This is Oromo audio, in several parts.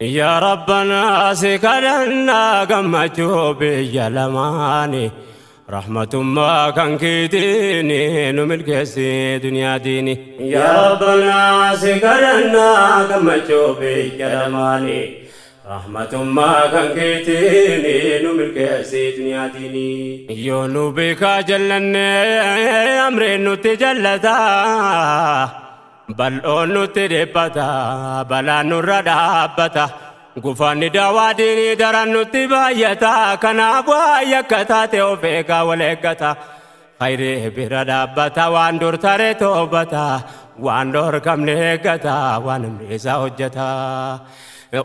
Yaa Rabbanaa si kadhannaa gammachuu biyya lamaani. Rahmatummaa kan keetiin nu milkeessi duniyaa diini. Yaa Rabbanaa si kadhannaa gammachuu biyya lamaani. Rahmatummaa kan keetiin nu milkeessi duniyaa diini. Yoo nu beekaa jallannee amreen nutti jallataa. Bal'oon nutti dhiphata balaan nurra dhaabbata. Gufanni daawaa diinii daran nutti baay'ata. Kanaaf waa yakka taate of eegaa wal eeggata. Khayrii bira dhaabbata waan dur tare toobata. Waan dhorkamne eeggata waan himrisaa hojjeta.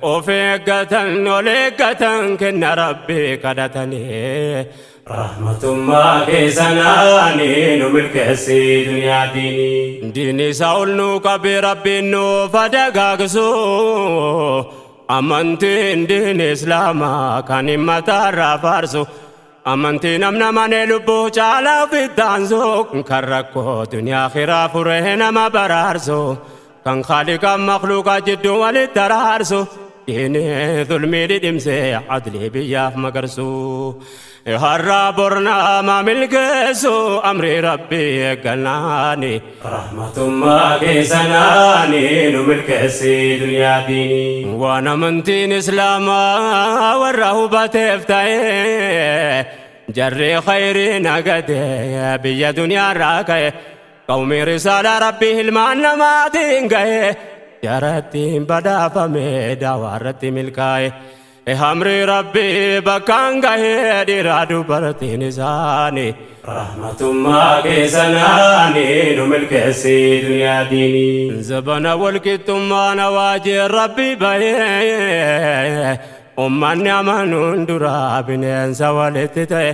Of eeggatan ol eeggatan kenna rabbii kadhatanii. Rahmatummaa keessanaanii nu milkeessi duniyaa diinii. Diinii isaa ol nuu qabee rabbiin nuuf dagaagsu. Amantiin diin islaamaa kan himmataarraa faarsu. Amantii namna manee lubbuu caalaa ofittaansu. Kan rakkoo duniyaa akhiraa furee nama baraarsu. Kan khaaliqa makhluuqa jidduu walitti araarsu. Diinii zulmii dhidhimsee adlii biyyaaf magarsu. Har'a bornaa milkeessu amrii rabbii eeggannaani. Rahmatummaa keessanaani nu milkeessi duniyaa diinii. Waan amantiin islaamaa warra hubateef ta'e jarri khayrii nagatee biyya duniyaarraa ka'e. Qawmii risaalaa rabbii ilmaan namaatiin ga'e jarattiin badhaafame daawaarratti milkaa'e. Hamri rabbii bakkaan gahee dhiiraa dubartiin isaanii. Rahmatummaa keessanaanii nu milkeessi duniyaa diinii. Zabana walqixxummaan waajjirri rabbii bahee ummanni amanuun duraa bineensa walitti ta'e.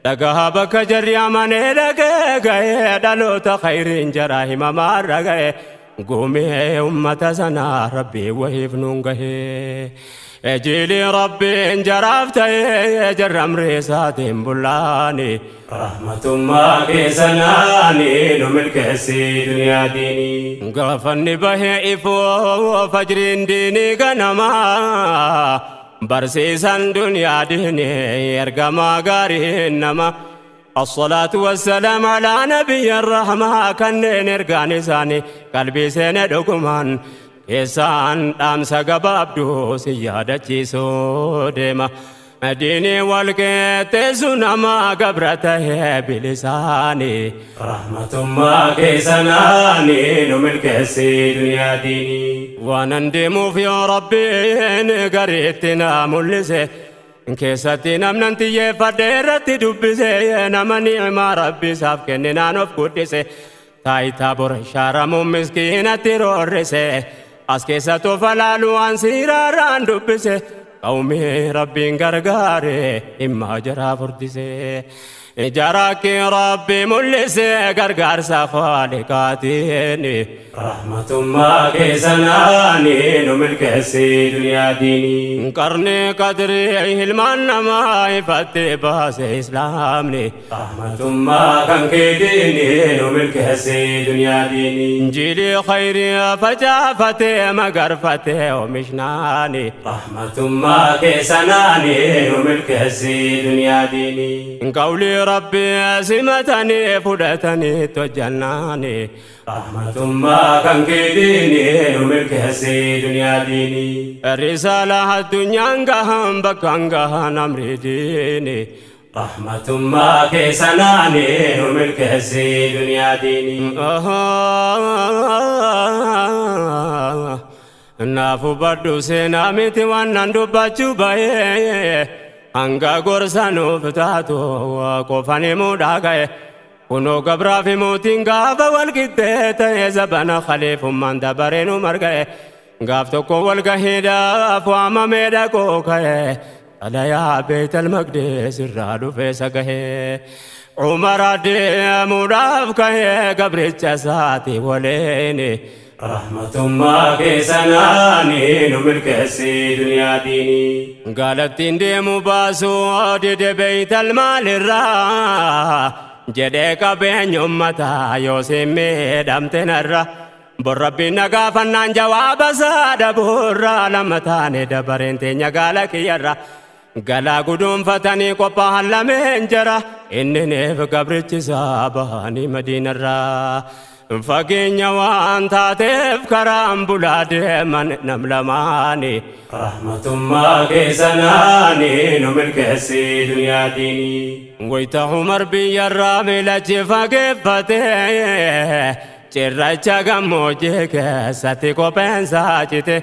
Dhagahaa bakka jarri amanee dhagee gahee dhaloota khayriin jaraa himamaarra gahee gumee ummata sanaa rabbii wahiif nuun gahee. Ejiili rabbiin jaraaf ta'ee jarra amrii isaatiin bullaani. Rahmatummaa keessanaanii nu milkeessi duniyaa diinii. Gaafanni bahee ifoo fajriin diinii ganamaa. Barsiisan duniyaa diinii ergamaa gaariin nama. Assalaatu wassalaam alaa nabiyyi rahmaa kanneen ergaan isaanii qalbii seene dhugumaan. Keessaan dhaamsa gabaabduu si yaadachiisuu deema. Diinii wal qixxeessu nama gabra tahee bilisaani. Rahmatummaa keessanaanii nu milkeessi duniyaa diinii. Waanan deemuuf yoo rabbiin gariitti na mul'ise. Keessatti namnan xiyyeeffadhe irratti dubbise. Nama ni'imaa rabbi isaaf kenninaan of guddise. Taayitaa bor shaaramuun miskiinatti roorrise. As keessa tofa laalu waan siiraarraan dubbise. Qawmii rabbiin gargaare dhimma jaraa furdise. Jaraakki rabbi mul'ise gargaarsa khaaliqaatiin. Rahmatummaa keessanaanii nu milkeessi duniyaa diinii. Qarni qadrii ilmaan namaa ifatti baase islaamni. Rahmatummaa kan keetiin nu milkeessi duniyaa diinii. Injiilii khayrii facaafatee magarfatee oomishnaani. Rahmatummaa keessanaanii nu milkeessi duniyaa diinii. Qawlii rabbii simatanii fudhatanii hojjannaani. Rahmatummaa kan keetiin nu milkeessi duniyaa diinii. Risaalaa addunyaan gahan bakkaan gahan amrii diinii. Rahmatummaa keessanaanii nu milkeessi duniyaa diinii. Naaf hubadhu seenaa miti waan nan dubbachuu bahee. Hanga gorsa nuuf taatu qofan himuudhaa ka'e. Kunoo gabraa fi mootiin gaafa wal qixxee ta'e zabana khaliifummaan dabaree nu marga'e. Gaaf tokko wal gahiidhaaf waamamee dhaqoo ka'e. Xalayaa Beetal Maqdees irraa dhufee sagahee. Umar adeemuudhaaf ka'ee gabricha isaatii waliin. Rahmatummaa keessanaanii nu milkeessi duniyaa diinii. Gaalattiin deemu baasuu dide Beetal maalirraa. Jedhee qabeenya uummataa yoo si miidhamte narra. Borrabbiin nagaafannaan jawaaba saada boorraa lama taane dabareen teenya gaala kiyyarra galaa guduunfatanii qophaa'an lameen jara innineef gabrichisaa bahanii madiinarraa fageenya waan taateef karaan bulaa deeman nam lamaani rahmatummaa keessanaani nu milkeessi duniyaa diinii wayita Umar biyyarraa miilachi fageeffatee cirracha gammoojjii keessatti kopheensaa cite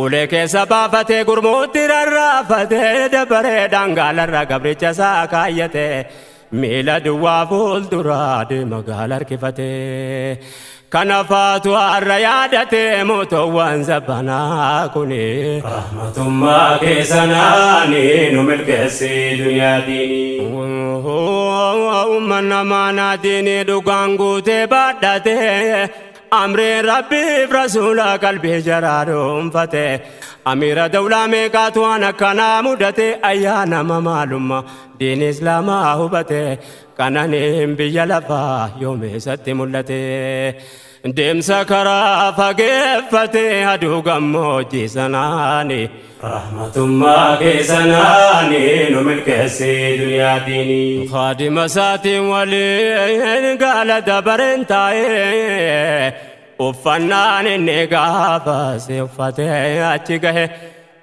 ulee keessa baafatee gurmuutti rarraafatee dabaree dangaalarra gabricha isaa kaayyate miila duwwaa fuulduraa deema gaala harkifate kana faatu har'a yaadate mootoowwan zabbanaa kuni rahmatummaa keessanaani nu milkeessi duniyaa diinii uummanna maanaa diinii dhugaan guutee baadhate amreen rabbiif rasuula qalbii jaraa dhuunfate amiira dawlaa meeqaatu waan akkanaa mudate ayyaana maalummaa diin islaamaa hubate kananiin biyya lafaa yoomeessatti mul'ate deemsa karaa fageeffate aduu gammoojjii sanaani rahmatummaa keessanaani nu milkeessi duniyaa diinii khaadima isaatiin waliin gaala dabareen taa'ee uffannaan inni gaafas uffatee achi gahe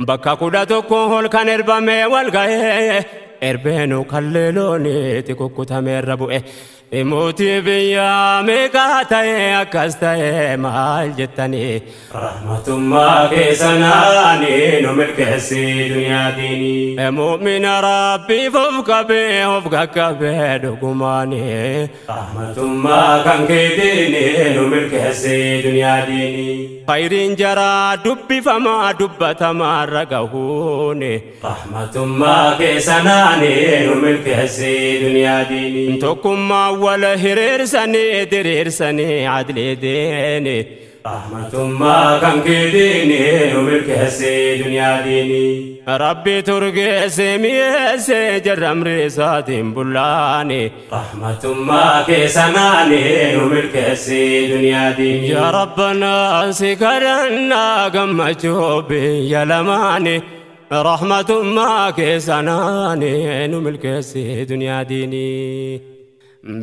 bakka 11 ol kan erbamee wal gahee erbeenu kalleeloonitti kukkutameerra bu'e mootii biyyaa meeqaa ta'e akkas ta'e maal jettanii rahmatummaa keessanaani nu milkeessi duniyaa diinii mu'mina rabbiif of qabee of qaqqabee dhugumaani rahmatummaa kan keetiini nu milkeessi duniyaa diinii khayriin jaraa dubbifamaa dubbatamaa irra gahuuni rahmatummaa keessanaani nu milkeessi duniyaa diinii tokkummaa wal hiriirsanii diriirsanii adlii diini rahmatummaa kan keetiini nu milkeessi duniyaa diinii rabbi turgeesse mi'eesse jarra amri isaatiin bullaani rahmatummaa keessanaani nu milkeessi duniyaa diinii yaa rabbanaa si kadhannaa gammachuu biyya lamaani rahmatummaa keessanaani nu milkeessi duniyaa diinii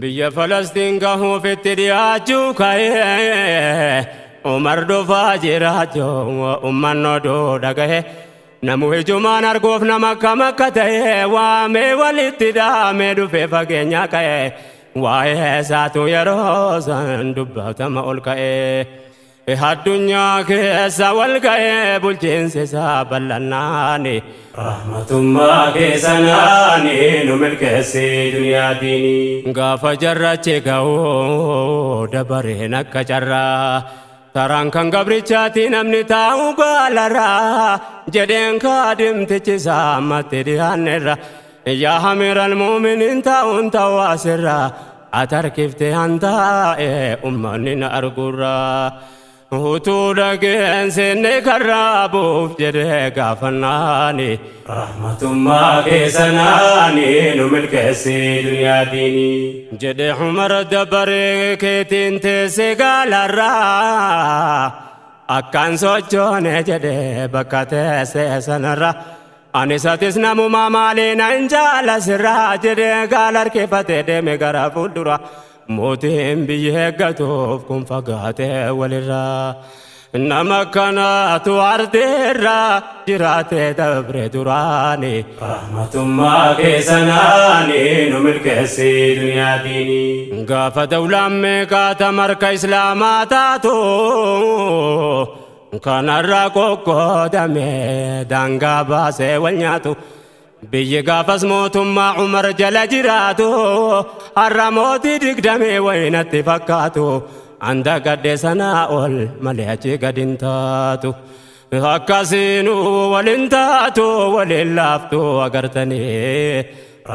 biyya Falastiin gahuuf itti dhiyaachuu ka'ee Umar dhufaa jiraachuu uummanni oduu dhagahe namu ijumaan arguuf nama akkam akka ta'e waamee walitti dhaamee dhufee fageenya ka'e waa'ee isaatu yeroo san dubbatama ol ka'e addunyaa keessa wal ga'ee bulchiinsi isaa bal'annaani rahmatummaa keessanaani nu milkeessi duniyaa diinii gaafa jarrachi ga'uu dabareen akka carraa taraan kan gabrichaati namni taa'u gaalarraa jedheen kaadimtichi isaa ammatti dhiyaannerra yaa amiiral muuminiin taa'uun ta'uu asirraa atarkiftee hantaa'e uummanni na argurraa utuu dhageensinni karraa buuf jedhee gaafannaani rahmatummaa keessanaani nu milkeessi duniyaa diinii jedhe Umar dabaree keetiin teesse gaalarraa akkaan sochoone jedhe bakka teesse sanarra ani isatis namumaa maaliin nan jaalasirraa jedhe gaala harkifatee deeme gara fuuldura mootiin biyya eeggatuuf kun fagaatee walirraa nama kanaatu ardeerraa jiraatee dabre duraani rahmatummaa keessanaani nu milkeessi duniyaa diinii gaafa dawlaan meeqaata marka islaamaa taatu kanarraa qoqqoodame daangaa baasee wal nyaatu biyyi gaafas mootummaa Umar jala jiraatu har'a mootii 20 wayinatti fakkaatu anda gadde sanaa ol malee achi gad hin taatu akkasiinuu waliin taatu waliin laaftu agartanii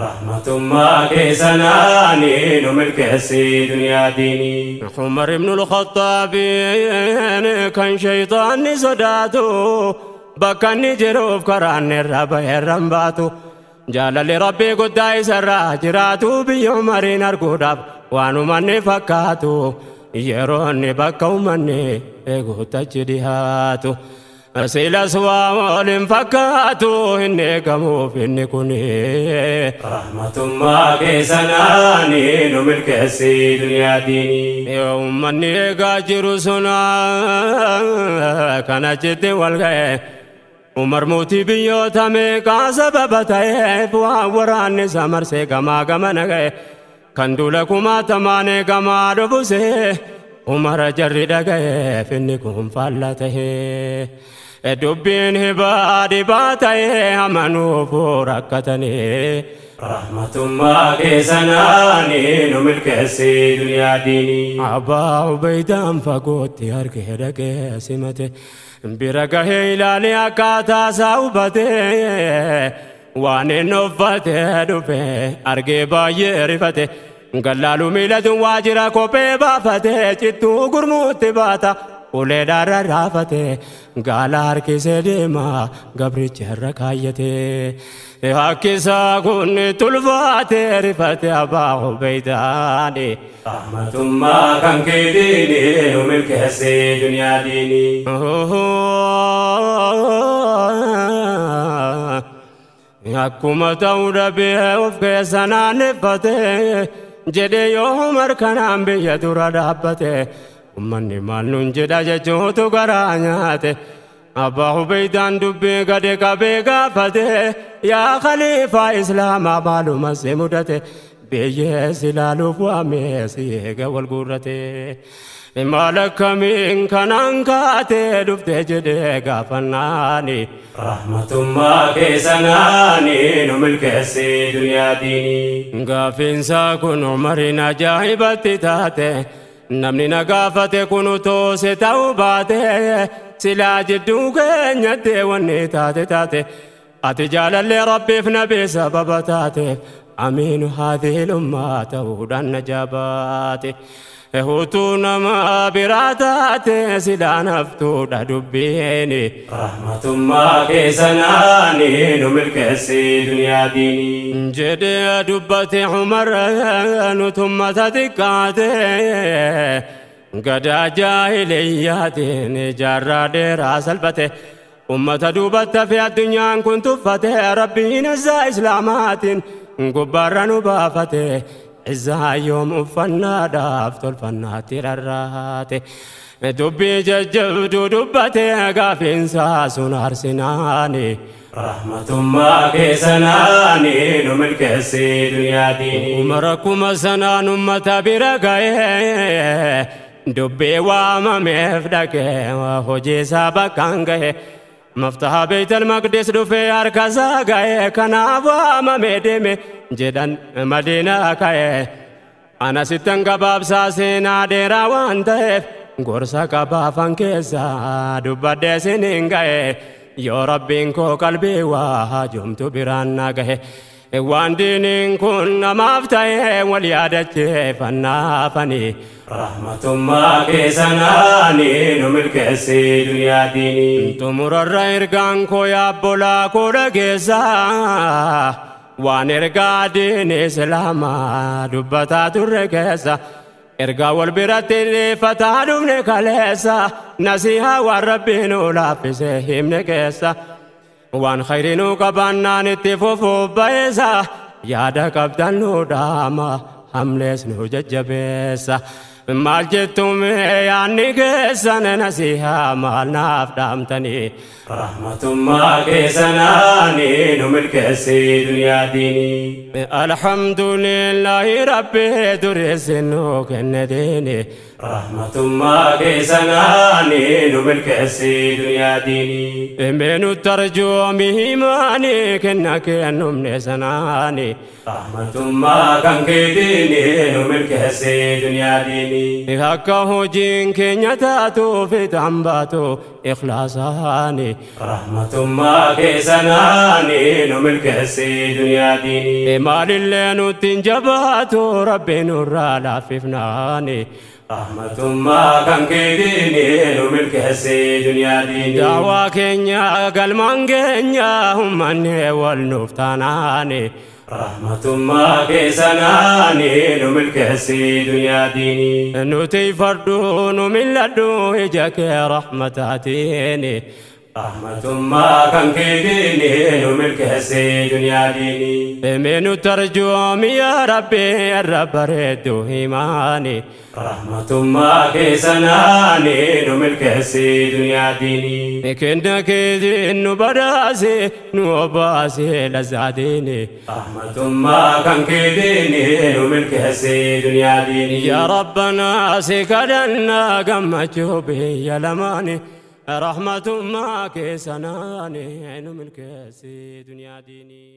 rahmatummaa keessanaani nu milkeessi duniyaa diinii Umar ibn al-Khattaabiin kan shayxaanni sodaatu bakka inni jiruuf karaan irra baheerra hin baatu jaalalli rabbii guddaa isarraa jiraatu biyya Umariin arguudhaaf waanuma inni fakkaatu Yeroonni bakka uummanni eeguuttachi dhihaatu. Silas waa waliin fakkaatu hin eegamuuf inni kuni. Rahmatummaa keessanaani nu milkeessi duniyaa diini. Uummanni eegaa jiru suna kan achitti wal ga'e. Umar mootii biyyoota meeqaa sababa ta'eef waan waraanni isa marsee gamaa gamana ga'e. Kan duula kumaatamaan eegamaa dhufusee Umar jarri dhaga'eef inni kun faalla ta'ee. Dubbiin hibaa dhibaa ta'ee amanuuf rakkatanii. Rahmatummaa keessanaani nu milkeessi duniyaa diini. Abbaa Ubaydaan fagootti argee dhaqee simate. Bira gahee ilaalee akkaataa isaa hubatee. Waan inni uffatee dhufe argee baay'ee rifate. Gallaalu miilatuun waajjira kophee baafatee cittuu gurmuutti baata. Uleedhaan rarraafate gaala harkisee deema gabricha irra kaayyate. Hakkisaa kun tulfaate rifate Abbaa Ubaydaani. Rahmatummaa kan keetiini nu milkeessi duniyaa diini. Akkuma ta'uu dhabee of keessa naanneffate jedhee yoo Umar kanaan biyya dura dhaabbate. Uummanni maal nuun jedha jechuutu garaa nyaate. Abbaa Ubaydaan dubbii gadi qabee gaafate. Yaa khaliifaa Islaamaa maaluma si mudate. Biyyees ilaaluuf waamee si eega wal guurrate. Maal akkamiin kanaan kaatee dhuftee jedhee gaafannaani. Rahmatummaa keessanaani nu milkeessi duniyaa diini. Gaafiinsaa kun Umariin ajaa'ibatti taate. Namni na gaafate kun utuu si ta'uu baate. Silaa jidduu keenyatti wanni taate taate. Ati jaalallee Rabbiif nabii sababa taateef amiinu haadhiil ummaa ta'uudhaan na jabaate. Hutuu nama biraa taate silaan haftuudha dubbiini. Rahmatummaa keessanaani nu milkeessi duniyaa diini. Jedhee dubbate Umar nutummata xiqqaate. Gadaa jaahiliyyaatiin jaarraa dheeraa salphate. Ummata duubatti hafe addunyaan kun tuffate. Rabbiin izzaa Islaamaatiin gubbaarra nu baafate. Izzaa yoom uffannaadhaaf tolfannaatti rarraate. Dubbii jajjabduu dubbate gaafiinsaa sun arsinaani. Rahmatummaa keessanaani nu milkeessi duniyaa diini. Umar akkuma sanaan ummata bira ga'ee. Dubbii waamameef dhaqee hojii isaa bakkaan ga'e. Maftaha Beeytal Maqdis dhufee harka isaa ga'e. Kanaaf waamamee deeme jedhan Madiinaa ka'e. Ana sittan gabaabsaa seenaa dheeraa waan ta'eef gorsa qabaafan keessaa dubbadhee siniin ga'e. Yoo Rabbiin koo qalbii waa haajomtu biraan na gahe. Waan diiniin kun namaaf ta'e wal yaadacheeffannaafani. Rahmatummaa keessanaani nu milkeessi duniyaa diini. Xumurarra ergaan koo yaabbolaa koo dhageessaa. Waan ergaa diini Islaamaa dubbataa turre keessa. Ergaa wal biratti dhiifataa dhufne kaleessa. Nasihaa waan Rabbiin nu laaffise himne keessa. Waan khayrii nu qabaannaan itti fufuuf ba'eessa. Yaada qabdan nu dhaama hamlees nu jajjabeessa. Maal jettume yaadni keessan nasihaa maal naaf dhaamtanii. Rahmatummaa keessanaani nu milkeessi duniyaa diini. Alhamdulillahi Rabbi dureessi nu kenne diini. Rahmatummaa keessanaani nu milkeessi duniyaa diini. Meenu tarjoomi himaani kenna kennumne sanaani. Rahmatummaa kan keetiini nu milkeessi duniyaa diini. Akka hojiin keenya taatuuf itti baatu ikhlaasaani. Rahmatummaa keessanaani nu milkeessi duniyaa diini. Maalillee nutti hin jabaatu Rabbi nurraa laaffifnaani. Rahmatummaa kan keetiini nu milkeessi duniyaa diini. Daawaa keenya galmaan keenya uummanni wal nuuf taanaani. Rahmatummaa keessanaani nu milkeessi duniyaa diinii. Nuti fardhu nu mil'adhu ija kee rahmataatiin. Rahmatummaa kan keetiini nu milkeessi duniyaa diinii. Mee nu tarjoomi yaa Rabbi irra bareeddu himaani. Rahmatummaa keessanaani nu milkeessi duniyaa diinii. Kenna keetiin nu badhaase nu obbaase lazzaatiini. Rahmatummaa kan keetiini nu milkeessi duniyaa diinii. Yaa Rabbanaa si kadhannaa gammachuu biyya lamaani. Rahmatummaa keessanaani nu milkeessi duniyaa diinii.